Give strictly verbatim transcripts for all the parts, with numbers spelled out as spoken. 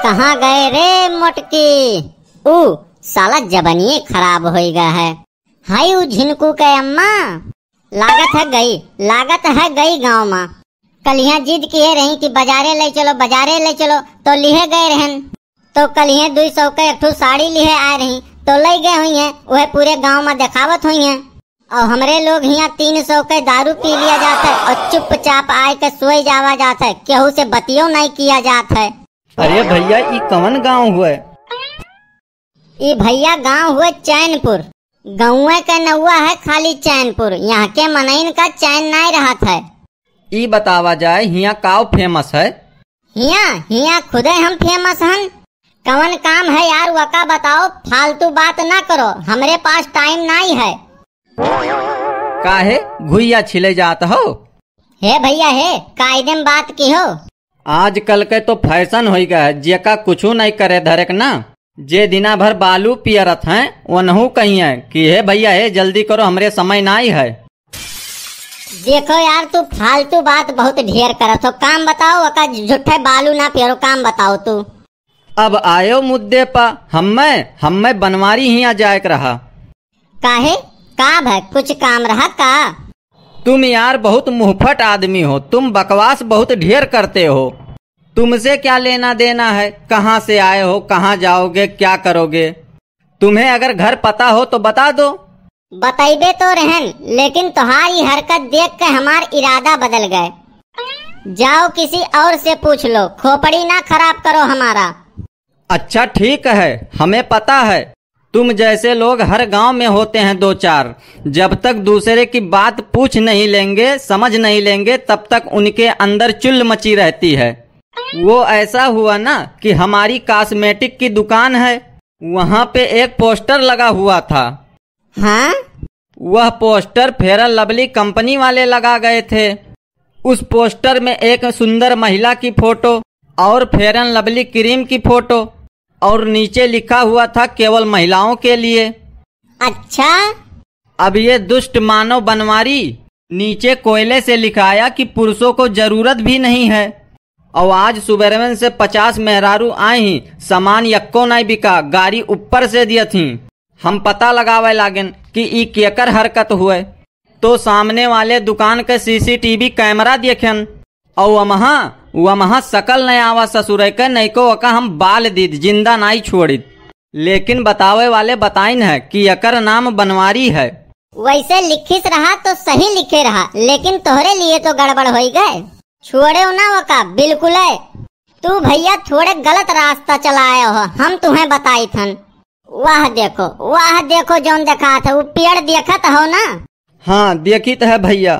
कहाँ गए रे मोटकी? ऊ साला जबनिये खराब होई गया है। हाय ऊ झिनकू के अम्मा, लागत है गई, लागत है गई गाँव मा। कलिया जिद किहे रही कि बाजारे ले चलो, बाजारे ले चलो, तो लिहे गए रहन। तो कलिया दुई सौ के एक ठो साड़ी लिहे आए रही, तो ले गए हुई हैं, वह पूरे गाँव मा देखावत हुई हैं। और हमरे लोग हियाँ तीन सौ के दारू पी लिया जात है और चुपचाप आए के सोए जावा जात है, केहू से बतियो नहीं किया जात है। अरे भैया, ई कवन गाँव हुए? ई भैया गाँव हुए चैनपुर। गौवे के नौवा है खाली चैनपुर, यहाँ के मनइन का चैन नाई रहत है। ई बतावा जाए, हियाँ काव famous है? हियाँ, हियाँ खुदे हम famous हन। कवन काम है यार, वका बताओ, फालतू बात ना करो, हमरे पास time नाई है। काहे घुइया छिले जात हो? हे भैया हे, कायदे में बात की हो। आजकल के तो fashion होई गया है, जेका कुछू नहीं करे धरेक ना। जे दिना भर बालू पियरत हैं, वनहू कहिए कि हे भैया हे, जल्दी करो, हमरे समय नाई है। देखो यार, तू फालतू बात बहुत ढेर करत हो। काम बताओ, ओका झूठे बालू ना पियरो, काम बताओ तू। अब आयो मुद्दे पा, हम्मे, हम्मे बनवारी हियाँ जाए के रहा। काहे? का भय, कुछ काम रहा का? तुम यार बहुत मुंहफट आदमी हो, तुम बकवास बहुत ढेर करते हो। तुमसे क्या लेना देना है, कहाँ से आए हो, कहाँ जाओगे, क्या करोगे? तुम्हें अगर घर पता हो तो बता दो। बतइबे तो रहन, लेकिन तोहार ई हरकत देख के हमार इरादा बदल गए। जाओ किसी और से पूछ लो, खोपड़ी ना खराब करो हमारा। अच्छा ठीक है, हमें पता है तुम जैसे लोग हर गांव में होते हैं दो चार। जब तक दूसरे की बात पूछ नहीं लेंगे, समझ नहीं लेंगे, तब तक उनके अंदर चुल्ल मची रहती है। वो ऐसा हुआ ना कि हमारी cosmetic की दुकान है, वहां पे एक poster लगा हुआ था। हाँ? वह poster Fair and Lovely company वाले लगा गए थे। उस poster में एक सुंदर महिला की photo और Fair and Lovely cream की photo और नीचे लिखा हुआ था केवल महिलाओं के लिए। अच्छा। अब ये दुष्ट मानव बनवारी नीचे कोयले से लिखाया कि पुरुषों को जरूरत भी नहीं है। और आज सुबेरवन से पचास मेहरारू आई ही, सामान यक्को नाई बिका, गारी ऊपर से दियत ही। हम पता लगावे लागेन कि ई केकर हरकत हुए, तो सामने वाले दुकान के CCTV camera देखेन, और वमहा, वमहा सकल नहीं आवा ससुरे के, नहीं को ओका हम बाल दीद, जिंदा नाई छोड़ित। लेकिन बतावे वाले बताइन है कि एकर नाम बनवारी है। वैसे लिखिस रहा तो सही लिखे रहा, लेकिन तोहरे लिए तो गड़बड़ होई गए। छोड़े ना ओका बिल्कुल है। तू भैया थोड़े गलत रास्ता चलाए हो, हम तुम्हें बताई थन। वह देखो, वह देखो जौन देखात है, वो पेड़ देखत हो ना? हाँ, देखित है भैया।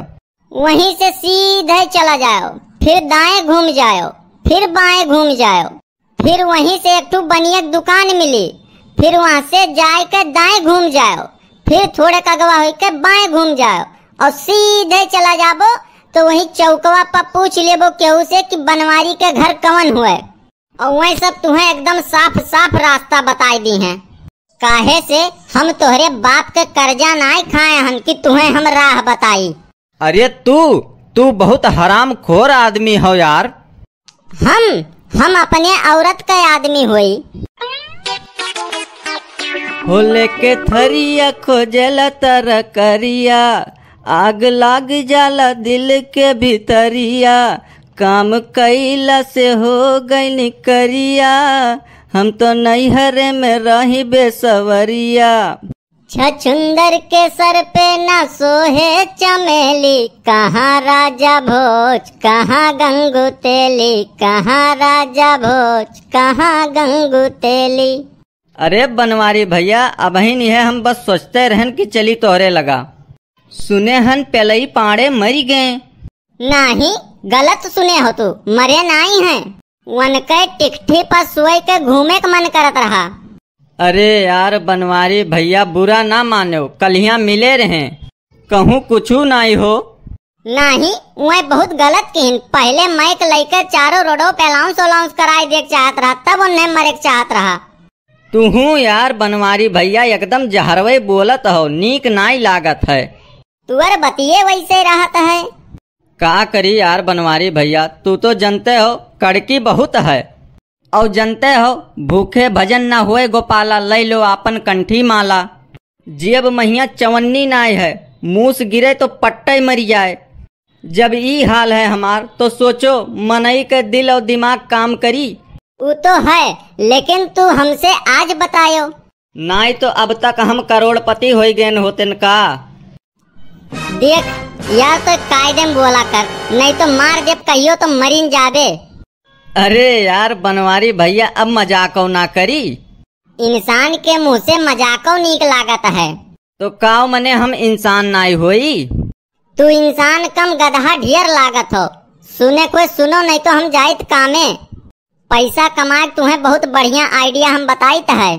वहीं से सीधे चला जाओ, फिर दाएं घूम जाओ, फिर बाएं घूम जाओ, फिर वहीं से एक ठो बनिया के दुकान मिली, फिर वहां से जाए के दाएं घूम जाओ, फिर थोड़े कगवा होई के बाएं घूम जाओ और सीधे चला जाबो तो वहीं चौकवा पर पूछ लेबो केहू से कि बनवारी के घर कवन हुए। और वह सब तुहें एकदम साफ साफ रास्ता बताई दी हैं। काहे से हम तोहरे बाप के कर्जा नाय खाए हन कि तुहें हम राह बताई। अरे तू, तू बहुत हरामखोर आदमी हो यार। हम, हम अपने औरत के आदमी होई। हो लेके थरिया खोजेला तरकरिया, आग लाग जाला दिल के भीतरिया, काम कइला से हो गइन करिया, हम तो नैहरे में रही बेसवरिया। छछुंदर के सर पे ना सोहे चमेली, कहाँ राजा भोज, कहाँ गंगू तेली, कहाँ राजा भोज, कहाँ गंगू तेली। अरे बनवारी भैया, अबहिन यह हम बस सोचते रहन कि चली तोहरे लगा। सुने हन पेलई पाड़े मरी गए। नाही, गलत सुने हो तू, मरे नाई हैं। उनके टिकठी पर सोए के घूमे के मन करत रहा। अरे यार बनवारी भैया, बुरा ना मानो, कलिया मिले रहे, कहूँ कुछू नाई हो। नाही, वह बहुत गलत किहिन। पहले माइक लइके चारों रोडो पे अनाउंस अनाउंस कराए दे के चाहत रहा, तब उन्हें मरे के चाहत रहा। तुहूँ यार बनवारी भैया एकदम जहरवे बोलत हो, नीक नाई लागत है। तुअर बतिये वैसे रहत है। का करी यार बनवारी भैया, तू तो जनते हो कड़की बहुत है। और जनते हो, भूखे भजन न होए गोपाला, लइ लो आपन कंठी माला। जेब महिया चवन्नी नाय है, मूस गिरे तो पट्टे मरि जाए। जब ई हाल है हमार, तो सोचो, मनई के दिल और दिमाग काम करी? उ तो है, लेकिन तू हमसे आज बतायो। नाय तो अब तक हम करोड़पति होइ गएन होतेन का? देख यार, तो कायदे में बोला कर, नहीं तो मार देब कहियो तो मरिन जाबे। अरे यार बनवारी भइया, अब मजाको ना करी। इंसान के मुँह से मजाको नीक लागत है। तो काव मने हम इंसान नाई होई? तू इंसान कम गदहा ढेर लागत हो। सुने कोई सुनो, नहीं तो हम जाइत कामे। पैसा कमाए तुहें बहुत बढ़िया idea हम बताइत है।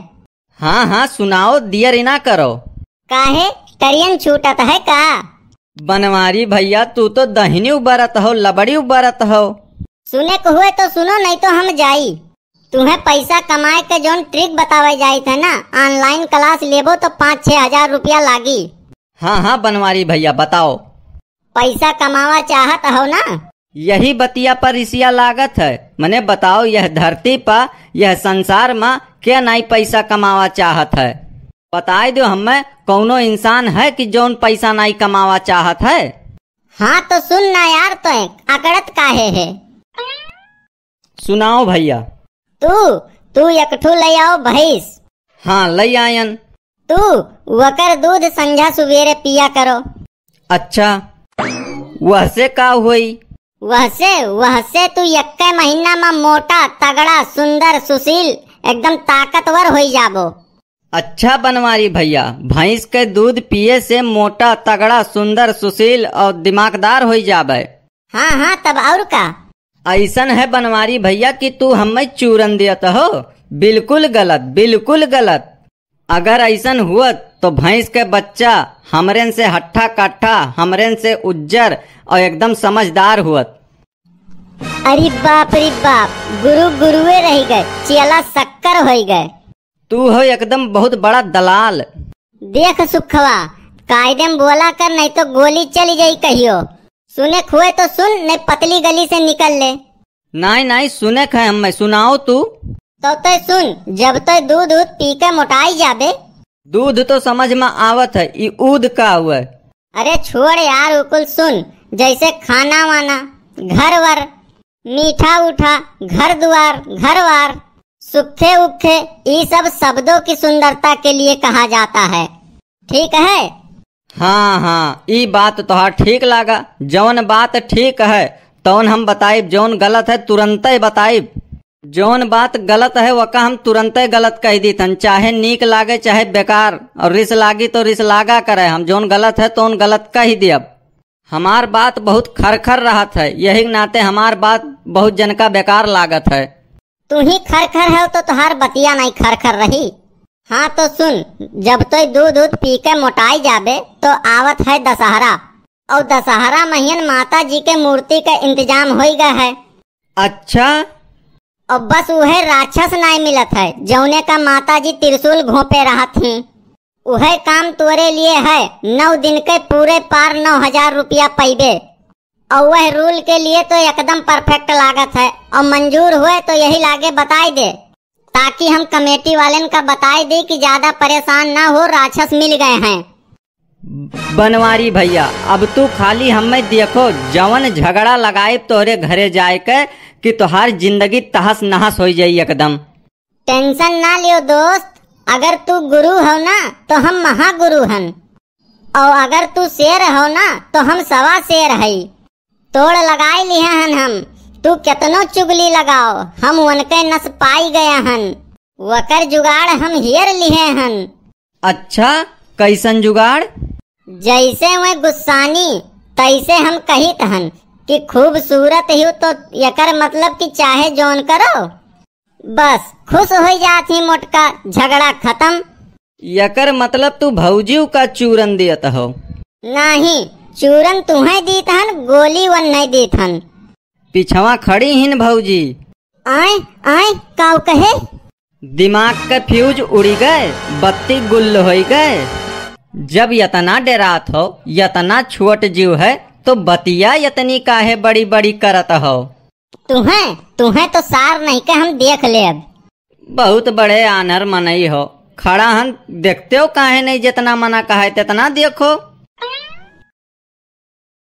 हाँ हाँ सुनाओ, दियर ना करो। काहे, टरियन छूटत है का? बनवारी भइया, तू तो दहिनी उबरत हो, लबड़ी उबरत हो। सुने के हुए तो सुनो, नहीं तो हम जाई। तुहें पैसा कमाए के जौन trick बतावे जाइत है ना, online class लेबो तो पाँच छह हजार रुपया लागी। हाँ हाँ बनवारी भइया, बताओ। पैसा कमावा चाहत हो ना? यही बतिया पर रिसिया लागत है। मने बताओ, यह धरती पर, यह संसार में के नाई पैसा कमावा चाहत है? बताई दो हमें, कौनो इंसान है कि जौन पैसा नाई कमावा चाहत है? हाँ तो सुन ना यार, तो अकड़त काहे है? सुनाओ भइया। तू, तू एक ठू लइ आओ भैंस। हाँ, लइ आयन। तू वकर दूध संझा सुबेरे पिया करो। अच्छा, वहसे का होई? वहसे, वहसे तू यक्के महीना में मोटा, तगड़ा, सुंदर, सुशील, एकदम ताकतवर होई जाबो। अच्छा बनवारी भइया, भैंस के दूध पिए से मोटा, तगड़ा, सुंदर, सुशील और दिमागदार होई जाबे। हाँ, हाँ, तब और का? अइसन है बनवारी भइया कि तू हमें चूरन दियत हो। बिल्कुल गलत, बिल्कुल गलत। अगर अइसन हुअत तो भैंस के बच्चा हमरेन से हट्ठा कट्ठा, हमरेन से उज्जर और एकदम समझदार हुअत। अरे बाप रे बाप, गुरु गुरुए रहि गए, चेला शक्कर होइ गए। तू हो एकदम बहुत बड़ा दलाल। देख सुखवा, कायदे में बोला कर, नहीं तो गोली चली जाई कहियो। सुने खुए तो सुन, नहीं पतली गली से निकल ले। नाई नाई, सुने ख है हमें, सुनाओ तू। तो तय सुन, जब तय दूध दूध पी के मोटाई जाबे। दूध तो समझ में आवत है, ई ऊद का हुआ? अरे छोड़ यार, उ कुल सुन, जैसे खाना वाना, घर वर, मीठा उठा, घर दुआर, घरवार, सुखे उखे, ई सब शब्दों की सुंदरता के लिए कहा जाता है। ठीक है? हाँ, हाँ, ई बात तोहार ठीक लागा। जौन बात ठीक है, तौन हम बताइब, जौन गलत है, तुरंते बताइब। जौन बात गलत है, वका हम तुरंते गलत कहि दीथन, चाहे नीक लागे, चाहे बेकार, और रिस लागी तो रिस लागा करे, हम जौन गलत है, तौन गलत कहि दियब। हमार बात बहुत खरखर रहत है, यही के नाते हमार बात बहुत जनका बेकार लागत है। तू ही खरखर हो तो तोहार बतिया नहीं खरखर रही। हाँ तो सुन, जब तोय दूध दूध पी के मोटाई जाबे तो आवत है दशहरा, और दशहरा महियन माता जी के मूर्ति के इंतजाम होई गए है। अच्छा। और बस उहे राक्षस नाय मिलत है, जौने का माता जी त्रिशूल घोंपे रहत ही। उहे काम तोरे लिए है, नौ दिन के पूरे पार नौ हजार रुपया पइबे। और वह rule के लिए तो एकदम perfect लागत है, और मंजूर हुए तो यही लागे बताई दे, ताकि हम committee वालन का बताई दे कि ज्यादा परेशान ना हो, राक्षस मिल गए हैं। बनवारी भइया, अब तू खाली हमें देखो, जवन झगड़ा लगाइब तोहरे घरे जाए के कि तोहार जिंदगी तहस नहस होइ जाई एकदम। Tension ना लियो दोस्त, अगर तू गुरु हो ना तो हम महागुरु हन, और अगर तू शेर हो ना तो हम सवा शेर हई। तोड़ लगाई लिहे हन हम, तू केतनो चुगली लगाओ, हम उनके नस पाई गया हन, वकर जुगाड़ हम हेर लिहे हन। अच्छा, कैसन जुगाड़? जैसे वह गुस्सानी, तैसे हम कहित हन कि खूबसूरत ही तो एकर मतलब कि चाहे जौन करो, बस खुश हो जात ही मोटका, झगड़ा खत्म। एकर मतलब तू भौजी का चूरन दियत हो? नाही, चूरन तुहें दीत हन, गोली वन नहीं दीत हन। पिछवा खड़ी हिन भौजी। आय, आय, काव कहे? दिमाग के fuse उड़ी गए, बत्ती गुल होई गए। जब यतना डेरात हो, यतना छोट जीव है, तो बतिया यतनी काहे बड़ी बड़ी करत हो? तुहें, तुहें तो सार नहीं के हम देख लेब। बहुत बड़े आनर मनई हो, खड़ा हन, देखते हो काहे नहीं, जितना मना कहा है तेतना देखो।